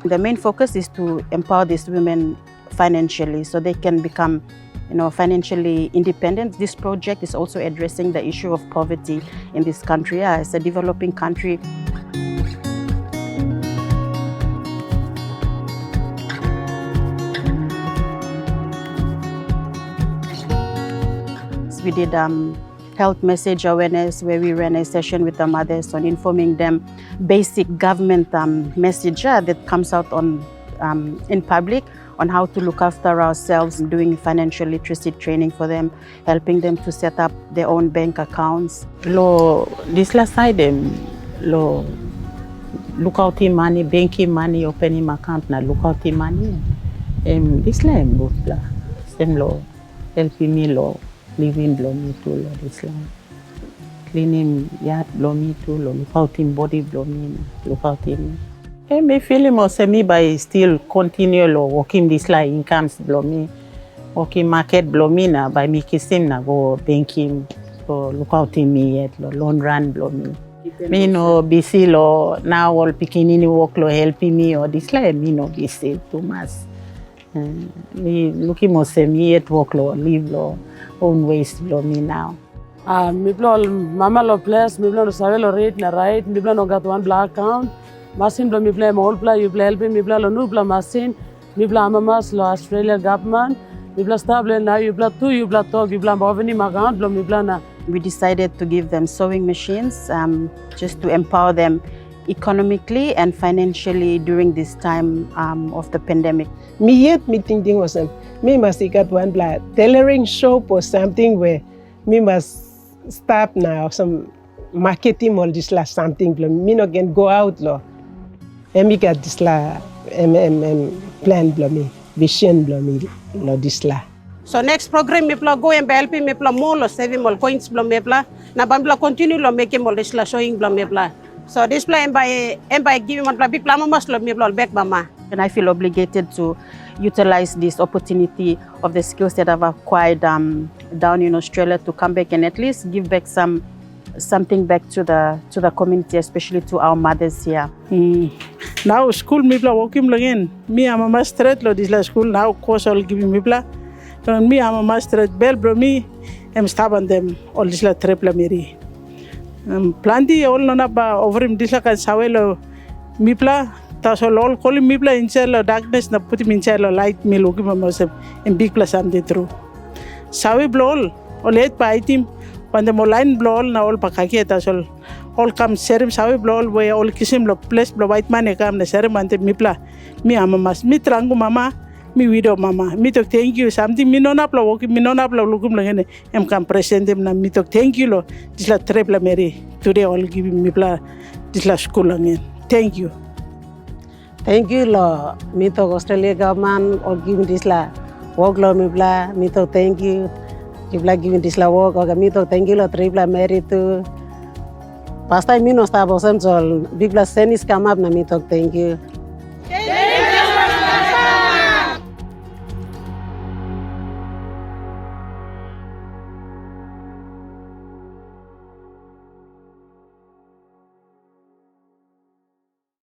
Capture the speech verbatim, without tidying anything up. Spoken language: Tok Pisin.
The main focus is to empower these women financially so they can become, you know, financially independent. This project is also addressing the issue of poverty in this country. Uh, as a developing country, we did um, health message awareness where we ran a session with the mothers on informing them basic government um, message uh, that comes out on um, in public on how to look after ourselves, doing financial literacy training for them, helping them to set up their own bank accounts. Lo dispela side em, lo lukautim mani, bankim mani, openim account na lukautim mani, em dispela em gutpela. Sem lo helpim mi lo living bilong mi tu lo dispela. Klinim yat bilong mi tu, lo lukautim bodi bilong mi na lukautim. Em mi filim olsem mi bai stil kontinu lo wokim dispela incomes bilong mi, wokim maket bilong mi na bai mi kisim na go bankim, lo lukautim mi yet lo loan ran bilong mi. Mi no bisi lo nau ol pikinini wok lo helpim mi o dispela, em mi no bisi tumas. Mi lukim olsem mi yet wok lo liv lo own ways bilong mi nau. Ah, mipela ol mama lo ples, mipela no save lo rit na rait, mipela no gat wanpela akaun. Masin bilong mipela em olpela, yupela helpim mipela lo nupela masin. Mipela amamas lo Australia gavman, mipela stap lo nau, yupela tu, yupela tok, yupela bai openim akaun bilong mipela na. We decided to give them sewing machines um, just to empower them economically and financially during this time um, of the pandemic. Mi yet mi tingting olsem, mi mas i gat wanpela tailoring shop o samting we mi mas stap na olsem maketim ol dispela samting bilong mi no ken go aut lo. Em i gat dispela em, em, em plan bilong mi, vision bilong mi lo dispela. So next program mipela go em bai helpim mipela moa lo sevim ol coins bilong mipela, na bai mipela kontinu lo mekim ol dispela showing bilong mipela. So dispela em bai em bai givim wanpela bikpela amamas lo mipela ol bek mama. And I feel obligated to utilize this opportunity of the skills that I've acquired um, down in Australia to come back and at least give back some something back to the to the community, especially to our mothers here. Mm. Nau skul mipela wokim long en. Mi amamas stret long dispela skul nau kos ol givim mipela. Long mi amamas stret bel bilong mi em stap wantaim ol dispela tripela meri. Um, planti ol no inap ofarim dispela kain save long mipela, tasol ol kolim mipela insait long daknes na putim insait long lait, mi lukim em olsem em bikpela samting tru. Save bilong ol, ol yet bai haitim, wantaim ol lain bilong ol na ol bai kaikai tasol. Ol kam serim save bilong ol we ol kisim long ples bilong waitman i kam na serim wantaim mipela. Mi amamas, mi tranggu mama, mi wido mama. Mi tok tenkyu, samting mi no inap long wokim, mi no inap long lukim long en, em kam presentim na mi tok tenkyu long dispela tripela meri tude ol givim mipela dispela skul long en. Tenkyu. Tenkyu lo mi tok Australia gavman ol givim dispela wok lo mipela. Mi tok tenkyu, yupela givim dispela wok. Oke, mi tok tenkyu lo tripela meri tu. Pastaim mi no stap olsem, so bikpela senis kamap na mi tok tenkyu.